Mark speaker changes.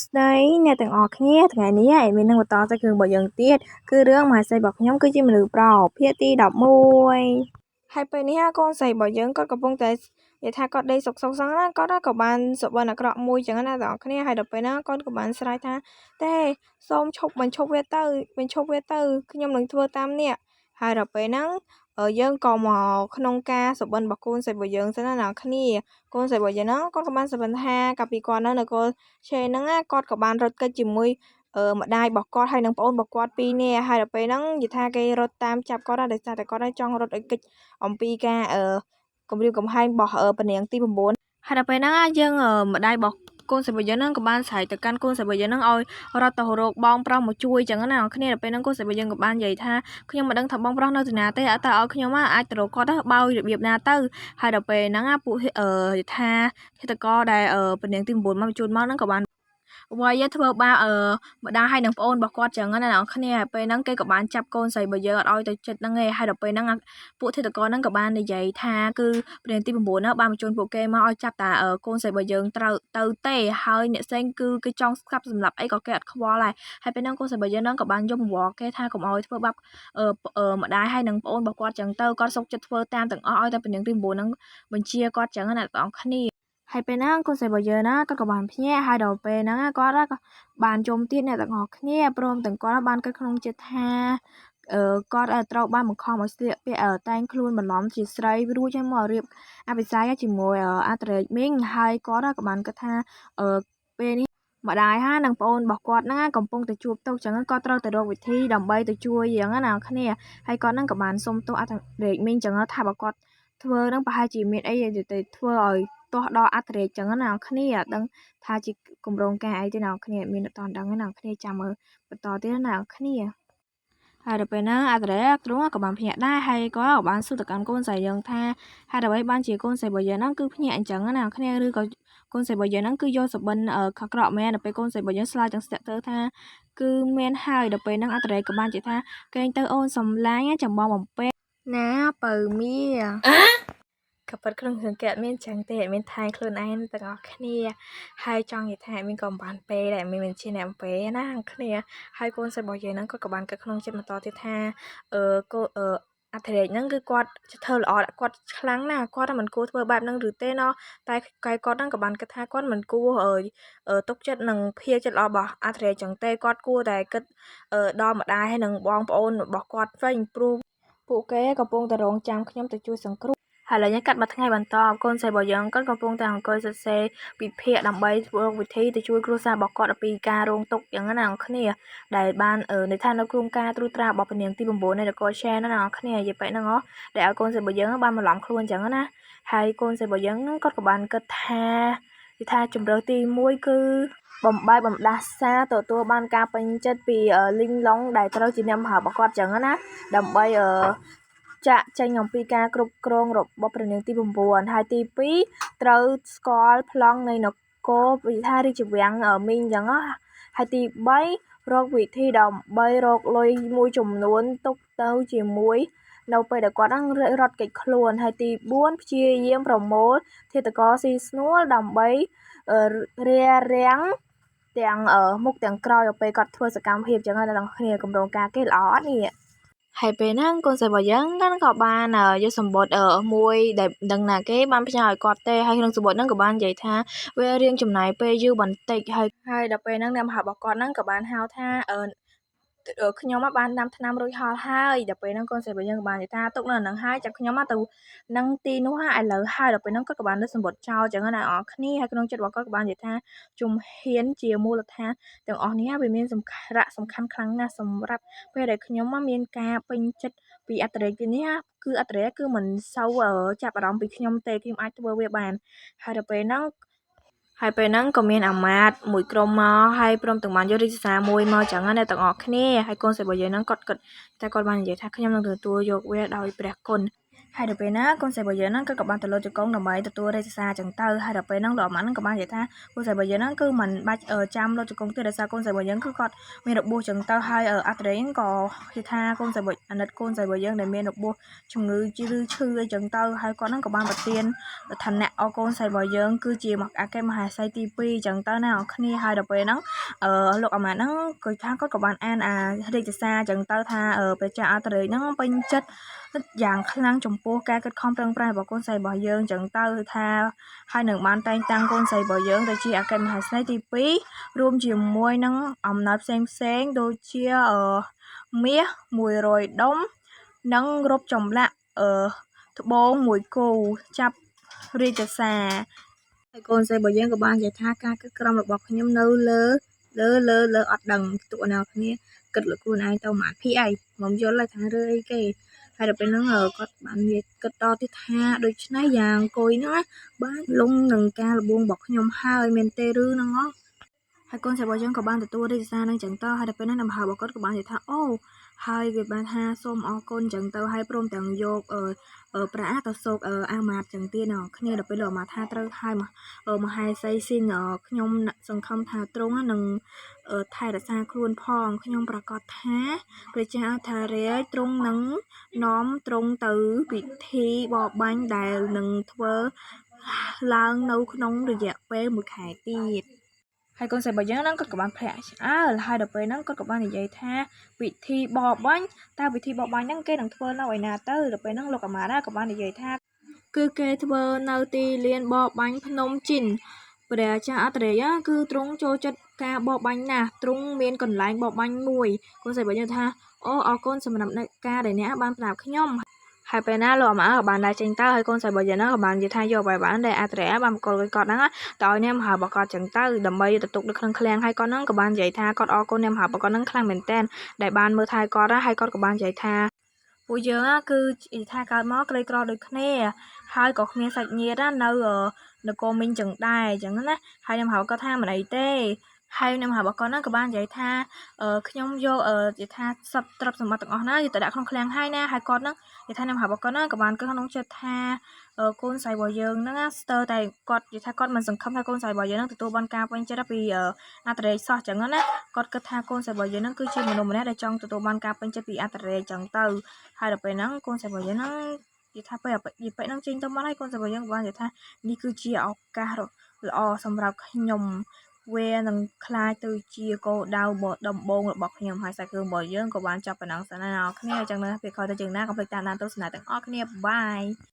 Speaker 1: ស្តីអ្នកទាំងអស់គ្នាថ្ងៃនេះឯមាននឹងបន្តទៅគ្រឿងរបស់យើងទៀតគឺរឿងមហេសីរបស់ខ្ញុំគឺជាមនុស្សប្រុសភាគទី11ហើយពេលនេះកូនស្រីរបស់យើងគាត់កំពុងតែនិយាយថាគាត់ដេកសុកសុកសឹងណាគាត់ក៏បានសុបិនអាក្រក់មួយចឹងណាទាំងអស់គ្នាហើយដល់ពេលហ្នឹងគាត់ក៏បានស្រែកថាទេសូមឈប់បញ្ឈប់វាទៅបញ្ឈប់វាទៅខ្ញុំនឹងធ្វើតាមអ្នកហើយដល់ពេលហ្នឹងយើងក៏មកក្នុងការសុបិនរបស់កូនស្រីរបស់យើងសិនណាអ្នកគ្នាកូនស្រីរបស់យើងហ្នឹងគាត់ក៏បានសុបិនថាកាលពីគាត់នៅនគរឆេហ្នឹងគាត់ក៏បានរត់គេចជាមួយម្ដាយរបស់គាត់ហើយនិងប្អូនរបស់គាត់ពីរនាក់ហើយដល់ពេលហ្នឹងនិយាយថាគេរត់តាមចាប់គាត់ដោយសារតែគាត់ចង់រត់ឲ្យគេចអំពីការគំរាមកំហែងរបស់ព្រះនាងទី9ហើយដល់ពេលហ្នឹងយើងម្ដាយរបស់កូនស្រីរបស់យើងហ្នឹងក៏បានស្រែកទៅកាន់កូនស្រីរបស់យើងហ្នឹងឲ្យរត់ទៅរកបងប្រុសមកជួយចឹងណាអ្នកគ្នាដល់ពេលហ្នឹងកូនស្រីរបស់យើងក៏បាននិយាយថាខ្ញុំមិនដឹងថាបងប្រុសនៅទីណាទេអត់តែឲ្យខ្ញុំអាចទៅរកគាត់ទៅបោយរបៀបណាទៅហើយដល់ពេលហ្នឹងពួកអឺថាឃាតករដែលព្រះនាងទី9មកបញ្ជូនមកហ្នឹងក៏បានវាយធ្វើបាបអឺម្ដាយហើយនឹងប្អូនរបស់គាត់ចឹងណាអ្នកគ្នាហើយពេលហ្នឹងគេក៏បានចាប់កូនស្រីរបស់យើងអត់ឲ្យទៅចិត្តហ្នឹងឯងហើយដល់ពេលហ្នឹងពួកឃាតករហ្នឹងក៏បាននិយាយថាគឺព្រះនាងទី9ហ្នឹងបានបញ្ជូនពួកគេមកឲ្យចាប់តាកូនស្រីរបស់យើងត្រូវទៅទេហើយអ្នកផ្សេងគឺគេចង់ស្កាប់សម្លាប់អីក៏គេអត់ខ្វល់ដែរហើយពេលហ្នឹងកូនស្រីរបស់យើងហ្នឹងក៏បានយំវល់គេថាកុំឲ្យធ្វើបាបម្ដាយហើយនឹងប្អូនរបស់គាត់ចឹងទៅគាត់សុខចិត្តធ្វើតាមទាំងអស់ឲ្យតែព្រះនាងទី9ហ្នឹងបញ្ជាគាត់ចឹងណាអ្នកទាំងអស់គ្នាហើយពេលហ្នឹងកូនស្រីរបស់យើងណាគាត់ក៏បានភ្ញាក់ហើយដល់ពេលហ្នឹងគាត់ក៏បានយំទៀតអ្នកទាំងអស់គ្នាព្រមទាំងគាត់បានគិតក្នុងចិត្តថាអឺគាត់ត្រូវបានបង្ខំឲ្យស្លៀកពាក់តែងខ្លួនបន្លំជាស្រីរួចហើយមករៀបអភិសេកជាមួយអត្តរេចមីងហើយគាត់ក៏បានគិតថាអឺពេលនេះម្ដាយហានិងប្អូនរបស់គាត់ហ្នឹងកំពុងតែជួបទុក្ខចឹងគាត់ត្រូវតែរកវិធីដើម្បីទៅជួយយ៉ាងណាគ្នាហើយគាត់ហ្នឹងក៏បានសុំទោសអត្តរេចមីងចឹងថាបើគាត់ធ្វើហ្នឹងប្រហែលជាមានអីទៅធ្វើឲ្យទាស់ដល់អត្តរេចចឹងណាគ្នាអត់ដឹងថាជាគម្រោងការអីទេណាគ្នាមានអត់ដឹងទេណាគ្នាចាំមើលបន្តទៀតណាគ្នាហើយដល់ពេលហ្នឹងអត្តរេទ្រង់ក៏បានភ្ញាក់ដែរហើយក៏បានសួរទៅកាន់កូនស្រីយើងថាហេតុអ្វីបានជាកូនស្រីរបស់យើងហ្នឹងគឺភ្ញាក់អញ្ចឹងណាគ្នាឬក៏កូនស្រីរបស់យើងហ្នឹងគឺយកសបិនខក្រក់មែនដល់ពេលកូនស្រីរបស់យើងឆ្លើយទាំងស្ទាក់ទៅថាគឺមានហើយដល់ពេលហ្នឹងអត្តរេក៏បាននិយាយថាកេងទៅអូនសំឡាញ់ចាំបងបំពេណាបើមីក៏ពិតក្នុងរឿងគេអត់មានចឹងទេអត់មានថែខ្លួនឯងទាំងអស់គ្នាហើយចង់និយាយថាមានក៏មិនបានពេលដែរមានមិនជាអ្នកអំពេណាគ្នាហើយកូនស្រីរបស់យើងហ្នឹងគាត់ក៏បានគិតក្នុងចិត្តបន្តទៀតថាអឺកូអឺអធិរាជហ្នឹងគឺគាត់ធ្វើល្អគាត់ខ្លាំងណាស់គាត់មិនគួរធ្វើបែបហ្នឹងឬទេណោះតែកែគាត់ហ្នឹងក៏បានគិតថាគាត់មិនគួរទុកចិត្តនឹងភាចិត្តល្អរបស់អធិរាជចឹងទេគាត់គួរតែគិតដល់ម្ដាយហើយនិងបងប្អូនរបស់គាត់វិញព្រោះពួកគេកំពុងតែរងចាំខ្ញុំទៅជួយសង្គ្រោះហើយឥឡូវនេះកាត់មួយថ្ងៃបន្តកូនស្រីរបស់យើងគាត់កំពុងតែអង្គុយសរសេរវិភាគដើម្បីធ្វើវិធីទៅជួយគ្រួសាររបស់គាត់អំពីការរងទុក្ខយ៉ាងណាអ្នកគ្នាដែលបានន័យថានៅក្នុងការត្រួតត្រារបស់ព្រះនាងទី9នៃនគរឆែណាអ្នកគ្នានិយាយបែបហ្នឹងហ៎ដែលឲ្យកូនស្រីរបស់យើងបានបន្លំខ្លួនអញ្ចឹងណាហើយកូនស្រីរបស់យើងគាត់ក៏បានគិតថានិយាយថាជំរើសទី1គឺបំបែកបំដាស់សារទទួលបានការពេញចិត្តពីលីងឡុងដែលត្រូវជាអ្នកមហារបស់គាត់ចឹងណាដើម្បីអឺចាក់ចេញអំពីការគ្រប់គ្រងរបស់ព្រះនាងទី9ហើយទី2ត្រូវស្គាល់ប្លង់នៃនគរវិថារាជវាំងមីងចឹងហើយទី3រកវិធីដើម្បីរកលុយមួយចំនួនទុកទៅជាមួយនៅពេលដែលគាត់ហ្នឹងរត់គេចខ្លួនហើយទី4ព្យាយាមប្រមូលធាតុករស៊ីស្នួលដើម្បីរារាំងទាំងមុខទាំងក្រោយដល់ពេលគាត់ធ្វើសកម្មភាពចឹងហើយដល់គ្នាកម្រងការគេល្អអត់នេះហើយពេលហ្នឹងកូនស្រីរបស់យើងគាត់ក៏បានយកសម្បត្តិមួយដែលដឹងណាគេបានផ្ញើឲ្យគាត់ទេហើយក្នុងសម្បត្តិហ្នឹងក៏បាននិយាយថាវារៀងចំណាយពេលយូរបន្តិចហើយហើយដល់ពេលហ្នឹងអ្នកមហារបស់គាត់ហ្នឹងក៏បានហៅថាខ្ញុំបានដាំថ្នាំរួចហល់ហើយដល់ពេលហ្នឹងកូនស្រីរបស់យើងក៏បាននិយាយថាទុកនៅនឹងហើយចាំខ្ញុំទៅនឹងទីនោះឥឡូវហើយដល់ពេលហ្នឹងគាត់ក៏បានលើសម្បត្តិចោលចឹងណាអ្នកនរគ្នាហើយក្នុងចិត្តរបស់គាត់ក៏បាននិយាយថាជំហានជាមូលដ្ឋានទាំងអស់នេះវាមានសារៈសំខាន់ខ្លាំងណាស់សម្រាប់ពេលដែលខ្ញុំមានការពេញចិត្តពីអត្តរេពីនេះគឺអត្តរេគឺមិនសូវចាប់អារម្មណ៍ពីខ្ញុំទេខ្ញុំអាចធ្វើវាបានហើយដល់ពេលហ្នឹងហើយពេលហ្នឹងក៏មានអាមាត្យមួយក្រុមមកហើយព្រមទាំងបានយករាជសារមួយមកចឹងណាអ្នកទាំងអស់គ្នាហើយកូនស្រីរបស់យើងហ្នឹងគាត់គិតតែគាត់បាននិយាយថាខ្ញុំនឹងទទួលយកវាដោយព្រះគុណ ហើយដល់ពេលណាកូនស្រីរបស់យើងហ្នឹងគឺក៏បានទៅលោតជង្គង់ដើម្បីទទួលរាជសារចឹងទៅហើយដល់ពេលហ្នឹងលោកអាម៉ាត់ហ្នឹងក៏បាននិយាយថាកូនស្រីរបស់យើងហ្នឹងគឺមិនបាច់ចាំលោតជង្គង់ទៀតដោយសារកូនស្រីរបស់យើងគឺគាត់មានរបួសចឹងទៅហើយអត្តរេក៏គេថាកូនស្រីរបស់អាណិតកូនស្រីរបស់យើងដែលមានរបួសជំងឺឬឈឺអីចឹងទៅហើយគាត់ហ្នឹងក៏បានប្រទានឋានៈអកូនស្រីរបស់យើងគឺជាអគ្គមហេសីទី2ចឹងទៅណាអ្នកគ្នាហើយដល់ពេលហ្នឹងអឺលោកអាម៉ាត់ហ្នឹងគឺថាគាត់ក៏បានអានអារាជសារចឹងទៅថាព្រះចៅអត្តរេហ្នឹងពេញចិត្តយ៉ាងខ្លាំងចំពោះការខិតខំប្រឹងប្រែងរបស់កូនស្រីរបស់យើងចឹងទៅថាហើយនឹងបានតែងតាំងកូនស្រីរបស់យើងទៅជាអគ្គមហេសីទី2រួមជាមួយនឹងអំណោយផ្សេងផ្សេងដូចជាមាស100ដុំនិងរូបចម្លាក់អឺត្បូងមួយគូចាប់រាជសារហើយកូនស្រីរបស់យើងក៏បាននិយាយថាការគិតក្រមរបស់ខ្ញុំនៅលើលើលើលើអត់ដឹងទុកអ្នកគ្នាគិតលើខ្លួនឯងទៅមួយភាគអីមកយល់ថារឿងអីគេហើយដល់ពេលហ្នឹងគាត់បាននិយាយគិតតទៀតថាដូច្នេះយ៉ាងគយហ្នឹងបានលងនឹងការលបងរបស់ខ្ញុំហើយមានទេឬហ្នឹងហ៎ហើយកូនស្រីរបស់យើងក៏បានទទួលរាជសារនឹងចឹងទៅហើយដល់ពេលហ្នឹងមហារបស់គាត់ក៏បាននិយាយថាអូហើយវាបានថាសូមអរគុណចឹងទៅហើយព្រមទាំងយកប្រាក់ទៅសោកអាម៉ាតចឹងទៀតអ្នកគ្នាដល់ពេលលោកអាម៉ាតថាត្រូវហើយមហេសីស៊ីនខ្ញុំសង្ឃឹមថាទ្រង់នឹងថែរក្សាខ្លួនផងខ្ញុំប្រកាសថាព្រះចៅអធិរាជទ្រង់នឹងនាំទ្រង់ទៅពិធីបរបាញ់ដែលនឹងធ្វើឡើងនៅក្នុងរយៈពេលមួយខែទៀតហើយកូនស្រីរបស់យើងហ្នឹងគាត់ក៏បានភ្ញាក់ឆ្អើលហើយដល់ពេលហ្នឹងគាត់ក៏បាននិយាយថាពិធីបរបាញ់តើពិធីបរបាញ់ហ្នឹងគេនឹងធ្វើនៅឯណាទៅដល់ពេលហ្នឹងលោកអាម៉ារ៉ាក៏បាននិយាយថាគឺគេធ្វើនៅទីលានបរបាញ់ភ្នំជីនព្រះចៅអត្តរេយគឺទ្រង់ចូលចិត្តការបរបាញ់ណាស់ទ្រង់មានកន្លែងបរបាញ់មួយកូនស្រីរបស់យើងថាអូអរគុណសម្រាប់ការដែលអ្នកបានប្រាប់ខ្ញុំហើយពេលណាលោកអាម៉ាក៏បានដើរចេញទៅហើយកូនស្រីរបស់យើងហ្នឹងក៏បាននិយាយថាយកបាយបានដែលអត្តរៈបានបកលគាត់ហ្នឹងទៅឲ្យអ្នកមហាបកចឹងទៅដើម្បីទៅទុកនៅក្នុងឃ្លាំងហើយគាត់ហ្នឹងក៏បាននិយាយថាគាត់អរគុណអ្នកមហាបកហ្នឹងខ្លាំងមែនទែនដែលបានមើលថែគាត់ហើយគាត់ក៏បាននិយាយថាពួកយើងគឺថាកើតមកក្រីក្រដូចគ្នាហើយក៏គ្មានសាច់ញាតិនៅនគរមីងចឹងដែរចឹងណាហើយខ្ញុំហៅគាត់ថាមិនអីទេហើយខ្ញុំហៅរបស់គាត់ហ្នឹងក៏បាននិយាយថាខ្ញុំយកនិយាយថាសពទ្រព្យសម្បត្តិទាំងអស់ណាយកទៅដាក់ក្នុងឃ្លាំងហើយណាហើយគាត់ហ្នឹងនិយាយថាខ្ញុំហៅរបស់គាត់ហ្នឹងក៏បានគិតក្នុងចិត្តថាកូនស្រីរបស់យើងហ្នឹងស្ទើរតែគាត់និយាយថាគាត់មិនសង្ឃឹមថាកូនស្រីរបស់យើងហ្នឹងទទួលបានការពេញចិត្តពីអត្តរេសោះចឹងណាគាត់គិតថាកូនស្រីរបស់យើងហ្នឹងគឺជាមនុស្សម្នាក់ដែលចង់ទទួលបានការពេញចិត្តពីអត្តរេចឹងទៅហើយដល់ពេលហ្នឹងកូនស្រីរបស់យើងហ្នឹងនិយាយថាពេលយីពេហ្នឹងចេញទៅមកហើយកូនស្រីរបស់យើងបាននិយាយថានេះគឺជាឱកាសល្អសម្រាប់ខ្ញុំវានឹងក្លាយទៅជាគោលដៅដំបូងរបស់ខ្ញុំហើយសាច់រឿងរបស់យើងក៏បានចាប់ប៉ុណ្ណឹងសិនណាអ្នកគ្នាអញ្ចឹងនៅពេលក្រោយទៅជាងណាកុំភ្លេចតាមដានទស្សនាទាំងអស់គ្នាបាយ។